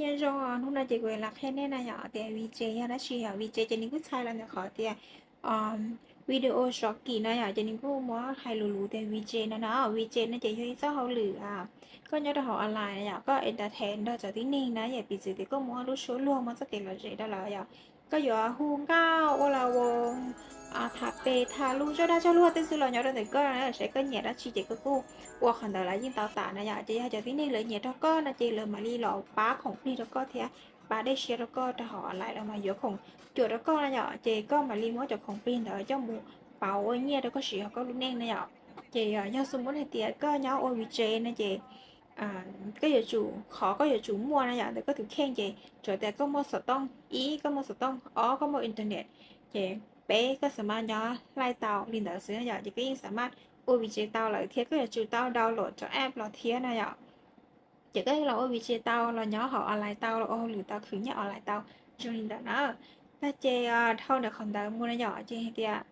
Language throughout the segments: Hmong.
Nyob zoo, hnub no ces kuv los qhia nej na yom tias VJ yog dab tsi yom. VJ ces nws kuj txhais los ntawm qhov tias video sov kim no yom, ces nws kuj muab hais lus lus tias VJ no no. VJ no ces yog ib txoj hauj lwm koj nyob rau hauv online na yom, koj entertain nrog cov tib neeg na yom, piv txwv tias koj muab lub suab luag muab txoj kev lom zem rau lawv yom. Koj yuav hu nkauj ua la voos, tham pem tham lus zaj dab zaj luag tej xwb los nyob rau ntawm koj na, saib koj nyiam dab tsi ces koj kuj ua qhov ntawd los yeej tau tas na yom. Ces yog cov tib neeg lawv nyiam rau koj no ces lawv mam li los pab khoom plig rau koj thiab pab dej siab rau koj rau hauv online los mas yuav khoom cuam rau koj na yom, ces koj mam li muab cov khoom plig ntawd coj mus pauv ua nyiaj rau koj siv hauv koj lub neej na yom. Ces yog xu muab hais tias koj nyob ua VJ no ces koj yuav tsum, qhov koj yuav tsum muaj na yom ntawm koj tus kheej ces tsuas tias koj muaj xov tooj ib, koj muaj xov tooj ob, koj muaj internet, ces peb koj xam maj nyob laij tau li ntawd xwb yom, ces koj yeej xam maj ua VJ tau lawm thiab koj yuav tsum tau download cov app los thiab na yom. Ces koj yeej los ua VJ tau los nyob hauv online tau los ua hauj lwm tau khwv nyiaj online tau zoo li ntawd na. Tag ces dhau ntawm qhov ntawd mus na yom, ces hais tias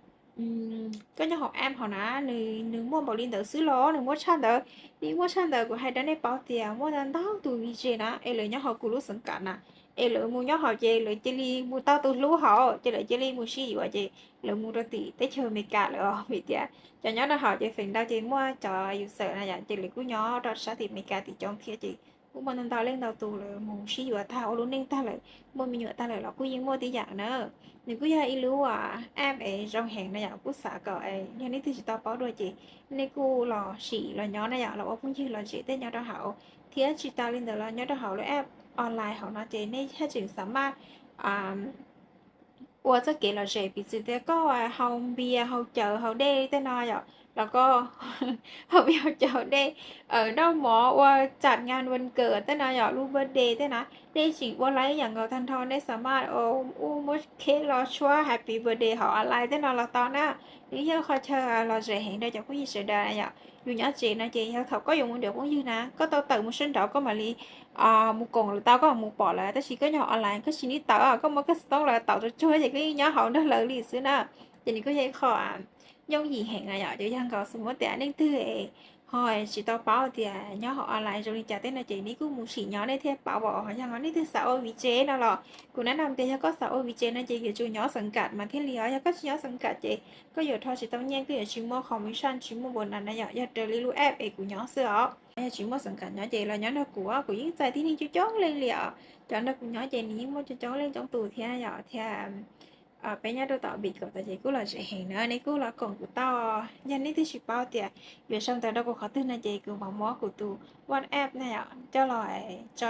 koj nyob hauv app hauv na, nws muaj npaum li ntawd xwb los nws muaj tshaj ntawd. Nws muaj tshaj ntawd, kuv hais rau nej paub tias muaj ntau ntau tus VJ na es lawv nyob hauv kuv lub xeev kam na, es lawv mus nyob hauv ces lawv cia li mus tau tus hlub hauv ces lawv cia li mus sib yuav ces lawv mus rau tim teb chaws Amelikas lawm os. Vim tias cov nyob rau hauv ces feem ntau ces muaj cov user na yom, ces lawv kuj nyob rau sab tim Amelikas tim coob thiab ces kuj muaj ntau ntau leej ntau tus lawv mus sib yuav tag ua lub neej tag lawm, muaj me nyuam tag lawm los kuj yeej muaj tib yam na. Nws kuj yog ib lub app es zoo heev na yom, kuj xav kom yog nej twg tsis tau paub dua ces nej kuj los sim los nyob na yom, los ua phooj ywg lom zem tej nyob rau hauv. Thiab tsis tas li ntawd los nyob rau hauv lub app online hauv no ces nej haj tseem xam maj ua txoj kev lom zem, piv txwv tias koj hau npias hau cawv hau dej tej no yom, los koj hau npias hau cawv hau dej, noj mov ua tsam ngan vas kawm tej no yom, lub birthday tej no, nej tseem ua lawm ib yam nkaus tag nrho, nej xam maj ua muab kheb los tshuab happy birthday hauv online tej no los tau na. Nws yog qhov chaw lom zem heev rau cov phooj ywg sawv daws yom. Yus nyob tsev no ces yog thaum koj yuav mus nrhiav phooj ywg na koj tau tawm mus sab nraud koj mam li mus koom lawv tau, koj mam mus pom lawv, tab sis koj nyob online koj tsis nij tawm, koj muab koj xov tooj los tawm rau tsuag ces koj yeej nyob hauv nrog lawv li xwb na. Ces nws kuj yog ib qho yooj yim heev na yom. Ces yog nkaus xu muab tias nej leej twg ho tsis tau paub tias nyob hauv online zoo li cas tej no ces nej kuj mus sim nyob nej thiaj paub os. Yog nej leej twg xav ua VJ no los kuv nab nam tias yog koj xav ua VJ no ces yuav tsum nyob xeev kam mas thiaj li os. Yog koj tsis nyob xeev kam ces koj yuav rho tsis tau nyiaj, koj yuav tsis muaj commission tsis muaj bonus na yom, yog raws li lub app es kuv nyob xwb os. Yog tsis muaj xeev kam nyob ces los nyob nrog kuv, kuv yeej txais tib neeg coob coob leej li os. Cov nrog kuv nyob ces nws yeej muaj coob coob leej coob tus thiab na yom, thiab peb nyob rau tom Amelikas tod ces kuj lom zem heev na, nej kuj los koom kuv tau. Yog nej twg tsis paub tias yuav sau ntawv rau kuv qhov twg no ces kuv mam muab kuv tus WhatsApp na yom coj los tso